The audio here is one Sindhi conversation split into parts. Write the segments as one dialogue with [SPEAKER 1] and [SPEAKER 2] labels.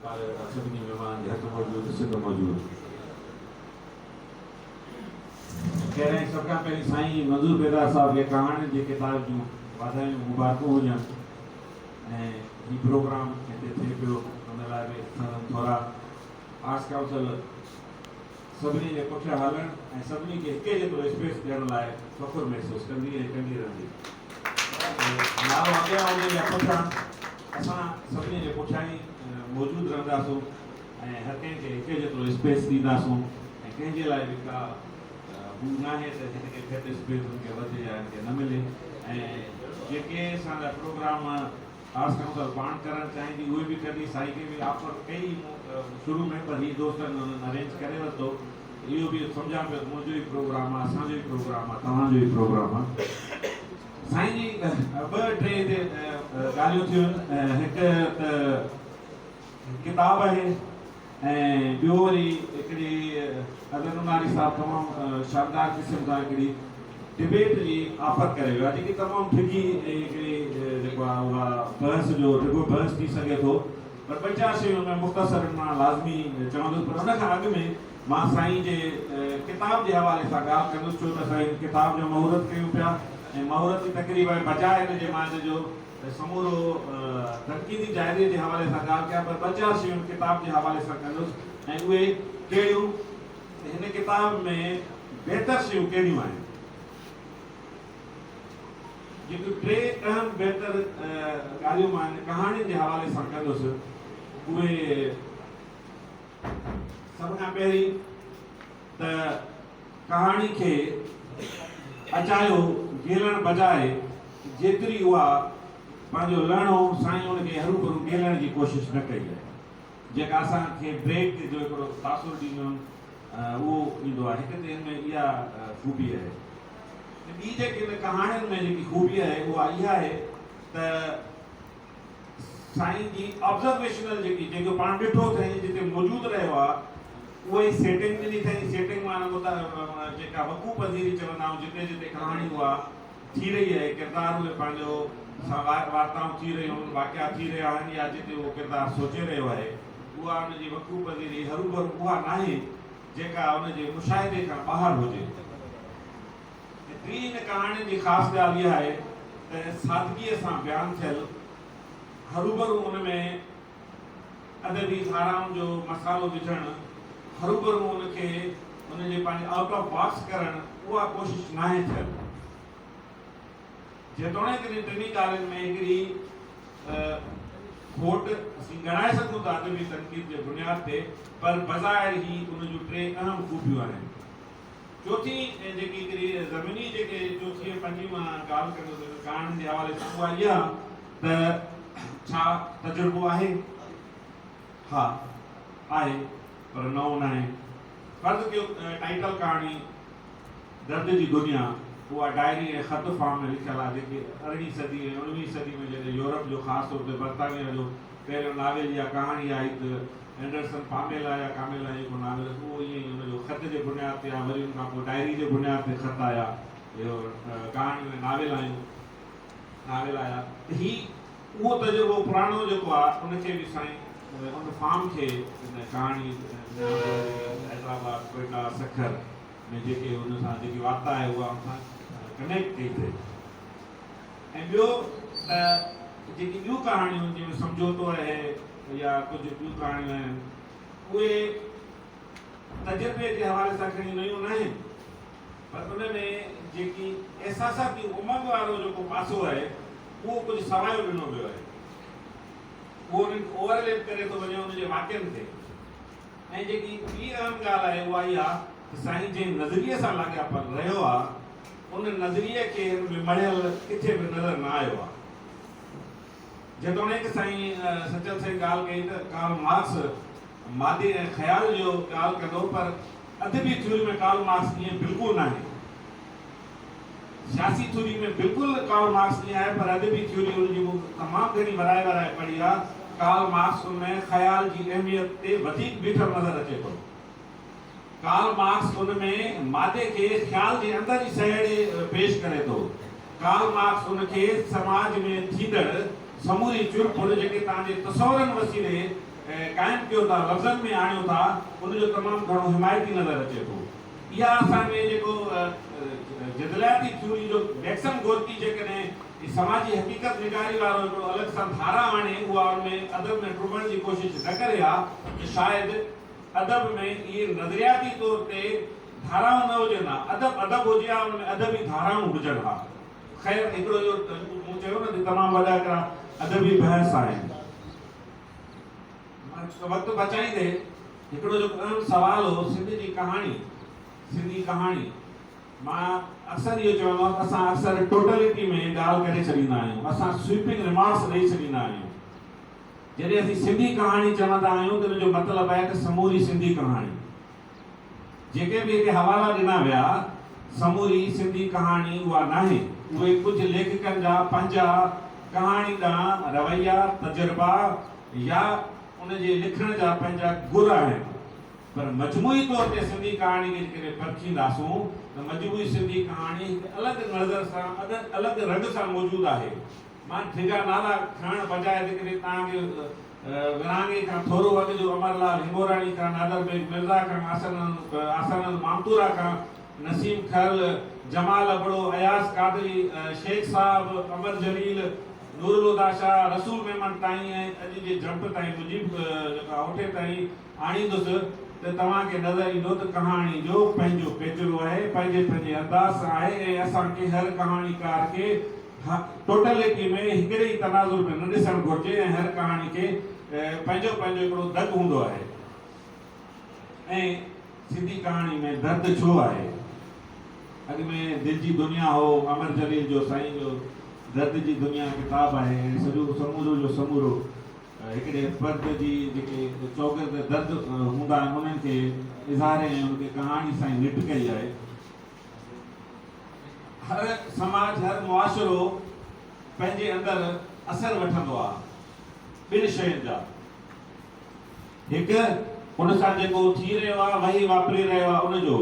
[SPEAKER 1] ڪالهه سڀني مهمانن جي هٿ موجود، سنڌ موجود. پهريائين سڀ کان پهرين سائين منظور بيدار صاحب کي ڪهاڻين جي ڪتاب جون واڌايون مبارڪون هجن ۽ هي پروگرام هتي ٿئي پيو ان لاء به سندن ٿورا. آرٽس ڪائونسل سڀني جي پٺيان هلڻ ۽ سڀني کي هڪ جيترو اسپيس ڏيڻ لاء فخر محسوس ڪندي ۽ ڪندي رهندي. نعرو اڳيان هجي يا پٺيان، اسان سڀني جي پٺيان ئي موجود رهنداسون ۽ هر ڪنهن کي هڪ جيترو اسپيس ڏينداسون ۽ ڪنهن جي لاء به ڪا هو ناهي ته هن کي گهٽ اسپيس هن کي وڌ يا هن کي نه ملي ۽ جيڪي اسان جا پروگرام آرٽس ڪائونسل پاڻ ڪرڻ چاهيندي اهي به ڪندي. سائين کي به آفر ڪئي مون شروع ۾ پر هي دوستن انهن ارينج ڪري ورتو. اهو به سمجهان پيو ته منهنجو ئي پروگرام آ، اسان جو ئي پروگرام آ، توهان جو ئي پروگرام آ. سائين جي ٻه ٽي هتي ڳالهيون ٿيون آهن. هڪ ته ڪتاب آهي ۽ ٻيو وري هڪڙي اظهر نوناري صاحب تمام شاندار قسم سان هڪڙي ڊبيٽ جي آفر ڪري ويو آهي جيڪي تمام ڊگهي هڪڙي جيڪو آهي اها بحث جو ڊگهو بحث ٿي سگهي ٿو پر ٻه چار شيون ۾ مختصر مان لازمي چوندس پر ان کان اڳ ۾ مان سائين جي ڪتاب جي حوالي سان ڳالهه ڪندس ڇو ته سائين ڪتاب جو مهورت ڪيون پيا ۽ مهورتي تقريب بجاء ان جي مان ان جو سمورو تنقيدي جائزي جي حوالي سان ڳالهه ڪيان پر ٻه چار شيون ڪتاب جي حوالي سان ڪندس ۽ اهي ڪهڙيون ته هن ڪتاب ۾ بهتر شيون ڪهڙيون آهن. جيڪيون ٽي اهم بهتر ڳالهيون مان هن ڪهاڻين جي حوالي سان ڪندس اهي سڀ کان پهرين ته ڪهاڻي کي اجايو گهيلڻ بجاء جيتري اها پنهنجو لهڻو سائين ان کي هروڀرو گهيلڻ جي ڪوشش نه ڪئي آهي جيڪا اسان کي بريڪ جو هڪڙو تاثر ڏينديون آهن اهو ايندو آهي هڪ ته هن ۾ اها خوبي آهي ۽ ٻي جيڪي هن ڪهاڻين ۾ جيڪي خوبي آهي اها اها آهي ته سائين جي آبزرويشنل جيڪي جيڪو پاڻ ڏٺو اٿائين جتي موجود رهيو آهي اها ئي سيٽنگ ڏني اٿائين سيٽنگ معنيٰ جيڪا وقوع پذيري چوندا آهيون جتي جتي ڪهاڻي اها ٿي رهي آهي ڪردار اهي پنهنجو سان وارتائون ٿي رهيون آهن واقعا ٿي رهيا آهن يا جتي اهو ڪردار سوچي رهيو آهي اها ان جي وقوع پذيري هروڀرو اها ناهي جيڪا ان جي مشاهدي کان ٻاهر هجي. ۽ ٽين هن ڪهاڻين جي خاص ڳالهه اها آهي ته سادگيء سان بيان ٿيل، هروڀرو ان ۾ ادبي ڌارائن جو مسالو وجهڻ، هروڀرو ان کي ان جي پنهنجي آئوٽ آف باڪس ڪرڻ، اها ڪوشش ناهي ٿيل. جيتوڻيڪ انهن ٽنهي ڳالهين ۾ هڪڙي کوٽ اسين ڳڻائي سگهون ٿا ادبي تنقيد جي بنياد تي، پر بظاهر هي ان جون ٽي اهم خوبيون آهن. چوٿين جيڪي هڪڙي زميني جيڪي چوٿين ۽ پنجين مان ڳالهه ڪندس ان ڪهاڻين جي حوالي سان اها اها ته ڇا تجربو آهي؟ ها آهي پر نئون ناهي. فرض ڪيو ٽائيٽل ڪهاڻي درد جي دنيا اها ڊائري ۽ خط فارم ۾ لکيل آهي جيڪي ارڙهين صدي ۽ اڻويهين صدي ۾ جڏهن يورپ جو خاص طور تي برطانيا جو پهريون ناول يا ڪهاڻي آئي ته اينڊرسن پاميلا يا ڪاميلا جيڪو ناول اهو ائين ئي ان جو خط جي بنياد تي آ وري ان کان پوء ڊائري جي بنياد تي خط آيا اهو ڪهاڻيون ۽ ناول آيون ناول آيا ته هي اهو تجربو پراڻو جيڪو آ ان کي به سائين ان فارم کي ان ڪهاڻي حيدرآباد ڪوئيٽا سکر ۾ جيڪي ان سان جيڪي وارتا آهي اها ان سان ڪنيڪٽ ڪئي اٿئي ۽ ٻيو ته جيڪي ٻيون ڪهاڻيون جنهن ۾ سمجهوتو آهي يا ڪجهه ٻيون ڪهاڻيون آهن اهي تجربي جي حوالي سان کڻي نيون ناهن پر ان ۾ جيڪي احساساتي امنگ وارو جيڪو پاسو آهي اهو ڪجهه سوايو ڏنو ويو آهي اهو انهن کي اوورليپ ڪري ٿو وڃي ان جي واقعن کي ۽ جيڪي ٻي اهم ڳالهه آهي اها اها ته سائين جنهن نظريي سان لاڳاپيل رهيو آهي ان نظريي کي هن ۾ مڙهيل ڪٿي به نظر نه آيو آهي. جيتوڻيڪ سائين سچل سائين ڳالهه ڪئي ته ڪارل مارڪس مادي ۽ خيال جو ڳالهه ڪندو پر ادبي ٿيوري ۾ ڪارل مارڪس ائين بلڪل ناهي. سياسي ٿيوري ۾ بلڪل ڪارل مارڪس ائين آهي پر ادبي ٿيوري ان جي مون تمام گهڻي ورائي ورائي پڙهي آهي. ڪارل مارڪس ان ۾ خيال جي اهميت تي وڌيڪ بيٺل نظر اچي ٿو. ڪارل مارڪس ان ۾ مادي کي خيال جي اندر ئي سهيڙي پيش ڪري ٿو. ڪارل مارڪس ان کي سماج ۾ ٿيندڙ سموري چرپر جيڪي توهان جي تصورن وسيلي قائم ڪيو ٿا، لفظن ۾ آڻيو ٿا، ان جو تمام گهڻو حمايتي نظر اچي ٿو. اها اسان ۾ جيڪو جدلياتي ٿيوري جو ميڪسم گورڪي جيڪڏهن سماجي حقيقت نگاري وارو هڪڙو الڳ سان ڌارا آڻي اها ان ۾ ادب ۾ ٽٻڻ جي ڪوشش نه ڪري ها ته شايد ادب ۾ اهي نظرياتي طور تي ڌارائون نه هجن ها، ادب ادب هجي ها ان ۾ ادبي ڌارائون هجن ها. خير هڪڙو اهو مون چيو نه ته تمام وڏا هڪڙا ادبي بحث آهن. وقت بچائيندي هڪڙو جيڪو اهم سوال هو سنڌ جي ڪهاڻي، سنڌي ڪهاڻي، مان اڪثر اهو چوندو آهيان ته اسان اڪثر ٽوٽلٽي ۾ ڳالهه ڪري ڇڏيندا آهيون، اسان سوئپنگ ريمارڪس ڏئي ڇڏيندا آهيون. جڏهن اسين سنڌي ڪهاڻي چوندا آهيون ته ان جو مطلب آهي ته سموري سنڌي ڪهاڻي. جيڪي به هتي حوالا ڏنا ويا، سموري سنڌي ڪهاڻي اها ناهي. اهي ڪجهه ليکڪن جا پنهنجا ڪهاڻي ڏانهن رويا، تجربا يا ان جي لکڻ جا پنهنجا گر آهن. پر مجموعي طور تي سنڌي ڪهاڻي کي جيڪڏهن پرکينداسون ته مجموعي سنڌي ڪهاڻي هڪ الڳ نظر سان، الڳ رنگ سان موجود آهي. مان ڊگها نالا کڻڻ بجاء جيڪڏهن توهان کي ورهاڱي کان ٿورو اڳ جو امر لال هنگوراڻي کان، نادر بيگ مرزا کان، آسانند مامتورا کان، نسيم کرل، جمال ابڙو، اياز قادري، شيخ صاحب، امر جليل، نورالهديٰ شاهه، رسول ميمڻ تائين ۽ اڄ جي جمپ تائين مجيب جيڪا اوٺي تائين آڻيندس ته توهان کي نظر ايندو ته ڪهاڻي جو پنهنجو پيچرو آهي، پنهنجي پنهنجي انداز سان آهي ۽ اسان کي هر ڪهاڻيڪار کي ٽوٽلٽي ۾ هڪڙي ئي تناظر ۾ نه ڏسڻ گهرجي ۽ هر ڪهاڻي کي پنهنجو پنهنجو هڪڙو دڳ هوندو آهي ۽ سنڌي ڪهاڻي ۾ درد ڇو آهي؟ اڳ ۾ دل جي دنيا هو امر جليل جو سائين جو درد جي دنيا ڪتاب آهي ۽ سڄو سمورو جو سمورو هڪڙي فرد جي جيڪي چوگرد درد هوندا آهن انهن کي اظهاري ۽ ان کي ڪهاڻي سان ئي نٽ ڪئي آهي. هر سماج هر معاشرو پنهنجي اندر اثر وٺندو آهي ٻن شين جا هڪ ان سان جيڪو ٿي رهيو آهي وهي واپري رهيو آهي ان جو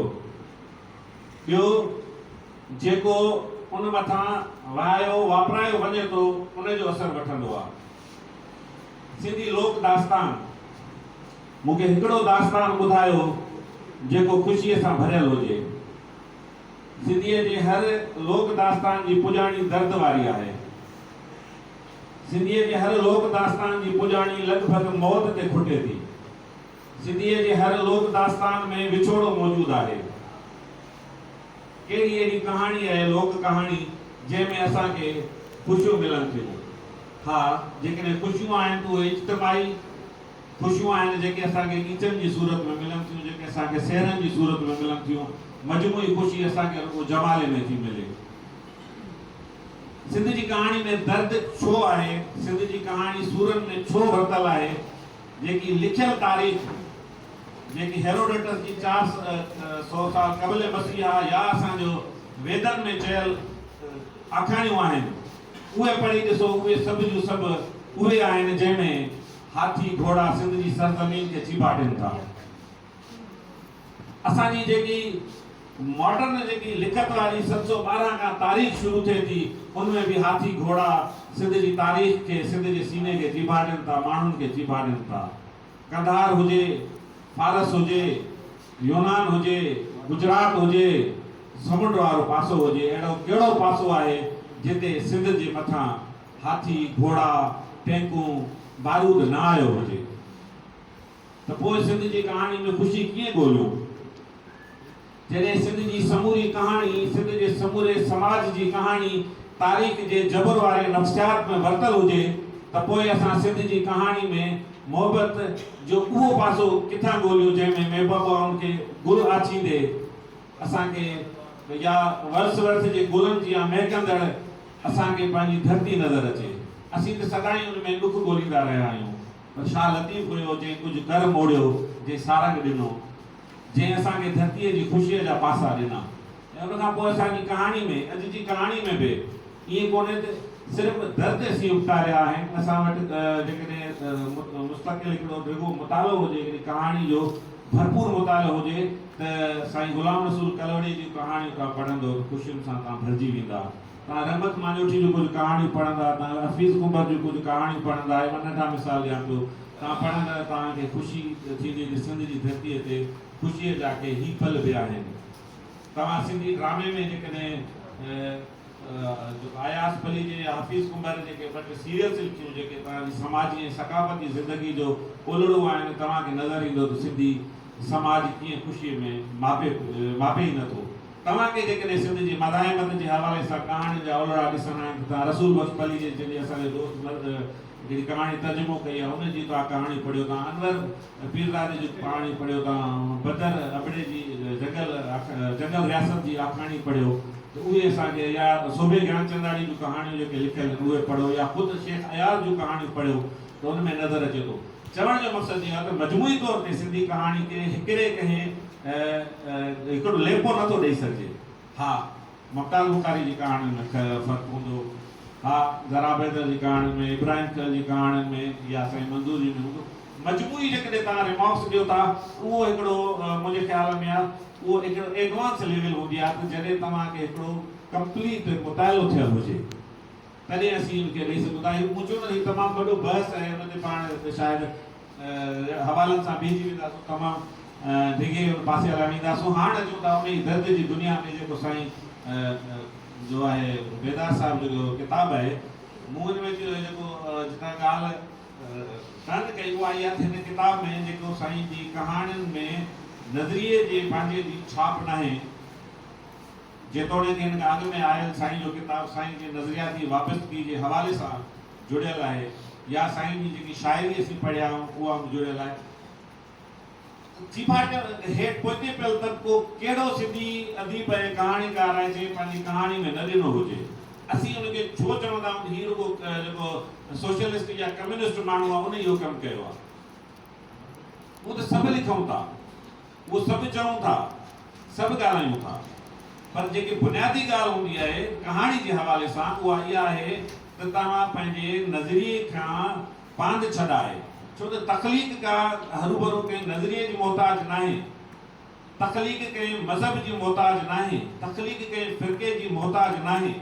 [SPEAKER 1] ٻيو جيڪو ان مٿان وهايو واپرايو وڃي ٿو ان جو اثر وٺندو آهي. سنڌي لوڪ داستان، مون کي هڪڙو داستان ٻڌايو جيڪو خوشيء سان ڀريل هجي. سنڌيء جي هر لوڪ داستان جي پڄاڻي درد واري آهي. سنڌيء جي هر لوڪ داستان جي پڄاڻي لڳ ڀڳ موت تي کٽي ٿي. سنڌيء جي هر لوڪ داستان ۾ وڇوڙو موجود آهي. ڪهڙي اهڙي ڪهاڻي آهي لوڪ ڪهاڻي جنهن ۾ اسان کي خوشيون ملن ٿيون؟ ها، جيڪڏهن خوشيون آهن ته اهي اجتماعي خوشيون آهن جيڪي اسان کي ڳيچن جي صورت ۾ ملن ٿيون، جيڪي اسان کي سهرن جي صورت ۾ ملن ٿيون. مجموعي خوشي اسان کي رڳو جمالي ۾ ٿي ملي. سنڌ جي ڪهاڻي ۾ درد ڇو آهي؟ سنڌ جي ڪهاڻي سورن ۾ ڇو ورتل آهي؟ جيڪي لکيل تاريخ، جيڪي هيروڊوٽس جي 400 سال قبل مسيح آ يا اسان جو ويدن ۾ چيل آکاڻيون آهن، اهي پڙهي ڏسو، اهي سڀ جون سڀ اهي آهن جنهن ۾ هاٿي، گهوڙا سنڌ جي سرزمين کي چيڀاٽين ٿا. اسان جي جيڪي ماڊرن جيڪي لکت واري 712 کان تاريخ شروع ٿئي ٿي ان ۾ به هاٿي گهوڙا سنڌ جي تاريخ کي سنڌ جي سيني کي چيڀاٽين ٿا ماڻهن کي چيڀاٽين ٿا. قنڌار هجي، فارس هجي، يونان هجي، گجرات هجي، سمنڊ وارو پاسو هجي اهڙو ڪهڙو پاسو آهي جتي سنڌ جي مٿان هاٿي، گهوڙا، ٽينڪون، بارود نه آيو هجي. ته پوء سنڌ جي ڪهاڻي ۾ خوشي ڪيئن ڳوليون؟ جڏهن سنڌ جي سموري ڪهاڻي، سنڌ جي سموري سماج جي ڪهاڻي تاريخ جي جبر واري نفسيات ۾ ورتل هجي ته پوء اسان سنڌ جي ڪهاڻي ۾ محبت جو اهو پاسو ڪٿان ڳوليون جنهن ۾ محبوبائن کي گل آڇيندي اسان کي يا ورس ورس جي گلن جيان مهڪندڙ اسان کي پنهنجي ڌرتي نظر اچي. اسين ته سدائين ان ۾ ڏک ڳوليندا رهيا آهيون. پر شاهه لطيف هيو جنهن ڪجهه ڪر موڙيو، جنهن سارنگ ڏنو، جنهن اسان کي ڌرتيء جي خوشيء جا پاسا ڏنا ۽ ان کان پوء اسان جي ڪهاڻي ۾ اڄ جي ڪهاڻي ۾ به ائين ڪونهي ته صرف درد اسين اپٽاريا آهن، اسان وٽ جيڪڏهن مستقل هڪڙو ڊگهو مطالعو هجي، هڪڙي ڪهاڻي جو ڀرپور مطالعو هجي ته سائين غلام رسول ڪلهوڙي جون ڪهاڻيون توهان پڙهندو ته خوشين سان توهان ڀرجي ويندا. توهان رحمت ماڃوٺي جون ڪجهه ڪهاڻيون پڙهندا، توهان حفيظ ڪنڀر جون ڪجهه ڪهاڻيون پڙهندا، اهي مان ننڍا مثال ڏيان پيو. توهان پڙهندا ته توهان کي خوشي ٿيندي ته سنڌ جي ڌرتيء تي خوشيء جا ڪي هي پل به آهن. توهان سنڌي ڊرامي ۾ جيڪڏهن اياز پليجي يا حفيظ ڪنڀر جيڪي ٻه ٽي سيريلز لکيون جيڪي توهان جي سماجي ۽ ثقافتي زندگي جو اولڙو آهن، توهان کي نظر ايندو ته سنڌي سماج ڪيئن خوشيء ۾ ماپي ماپي ئي نٿو. توهان کي جيڪڏهن سنڌ جي مزاحمت جي حوالي سان ڪهاڻين جا اولڙا ڏسڻا آهن ته توهان رسول بخش پليجي جنهن جي اسان جي دوست هڪڙي ڪهاڻي ترجمو ڪئي آهي ان جي توهان ڪهاڻي پڙهيو، توهان انور پيرزادي جون ڪهاڻي پڙهيو، توهان بدر ابڙي جي جنگل جنگل رياست جي آکاڻي پڙهيو ته اهي اسان کي يا سوڀي گيانچنداڻي جون ڪهاڻيون جيڪي لکيل آهن اهي پڙهو يا خود شيخ اياز جون ڪهاڻيون پڙهيو ته ان ۾ نظر اچي ٿو. چوڻ جو مقصد اهو آهي ته مجموعي طور تي سنڌي ڪهاڻي کي هڪڙي ڪنهن هڪڙو ليپو نٿو ڏئي سگهجي. ها ممتاز بخاري جي ڪهاڻين ۾ فرق هوندو، ها ضراب حيدر جي ڪهاڻين ۾، ابراهيم خيل جي ڪهاڻين ۾ يا سائين منظور جي ۾ هوندو. مجموعي جيڪڏهن توهان ريمارڪس ڏيو ٿا اهو هڪڙو منهنجي خيال ۾ آهي اهو هڪڙو ايڊوانس ليول هوندي آهي ته جڏهن توهان کي هڪڙو ڪمپليٽ مطالعو ٿيل هجي تڏهن اسين ان کي ڏئي سگهون ٿا. هي مون چيو نه هي تمام وڏو بحث آهي ان تي پاڻ شايد حوالن سان بيهجي وينداسون تمام ڊگهي ان پاسي هليا وينداسون. هاڻ اچون ٿا انهي درد جي دنيا ۾ جيڪو سائين جو آهي بيدار صاحب جو ڪتاب آهي. مون ان ۾ جيڪو جتان ڳالهه ٽرن ڪئي اها اها ته هن ڪتاب ۾ جيڪو سائين جي ڪهاڻين ۾ نظريي جي پنهنجي جي ڇاپ ناهي. جيتوڻيڪ هن کان اڳ ۾ آيل سائين جو ڪتاب سائين جي نظرياتي وابستگي جي حوالي سان جڙيل آهي يا سائين جي جيڪي شاعري اسين پڙهيا آهيون اها به جڙيل آهي. چيڀاٽ هيٺ پوئتي پيل طبقو ڪهڙو سنڌي اديب ۽ ڪهاڻيڪار آهي جنهن پنهنجي ڪهاڻي ۾ نه ڏنو هجي؟ اسين ان کي ڇو چوندا آهيون ته هي رڳو جيڪو سوشلسٽ يا ڪميونسٽ ماڻهو آهي ان اهو ڪم ڪيو آهي. هو ته سڀ لکون ٿا. اهو سڀ چئون ٿا، سڀ ڳالهايون ٿا، پر جيڪي بنيادي ڳالهه هوندي آهي ڪهاڻي جي حوالي سان اها اها آهي ته توهان پنهنجي نظريي کان پاند ڇڏائي، ڇو ته تخليق ڪا هروڀرو ڪنهن نظريي جي محتاج ناهي، تخليق ڪنهن مذهب جي محتاج ناهي، تخليق ڪنهن فرقي جي محتاج ناهي،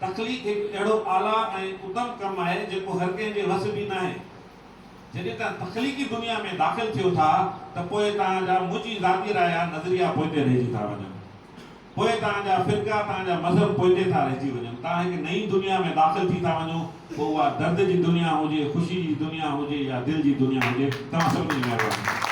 [SPEAKER 1] تخليق هڪ اهڙو اعليٰ ۽ اتم ڪم آهي جيڪو هر ڪنهن جي وس به ناهي. جڏهن توهان تخليقي دنيا ۾ داخل ٿيو ٿا ته پوء توهان جا منهنجي ذاتي راء آهي نظريا پوئتي رهجي ٿا وڃن. پوء توهان جا فرقا، توهان جا مذهب پوئتي ٿا رهجي وڃن. توهان هڪ نئين دنيا ۾ داخل ٿي ٿا وڃو، پوء اها درد جي دنيا هجي، خوشي جي دنيا هجي يا دل جي دنيا هجي. توهان سڀني جي مهرباني.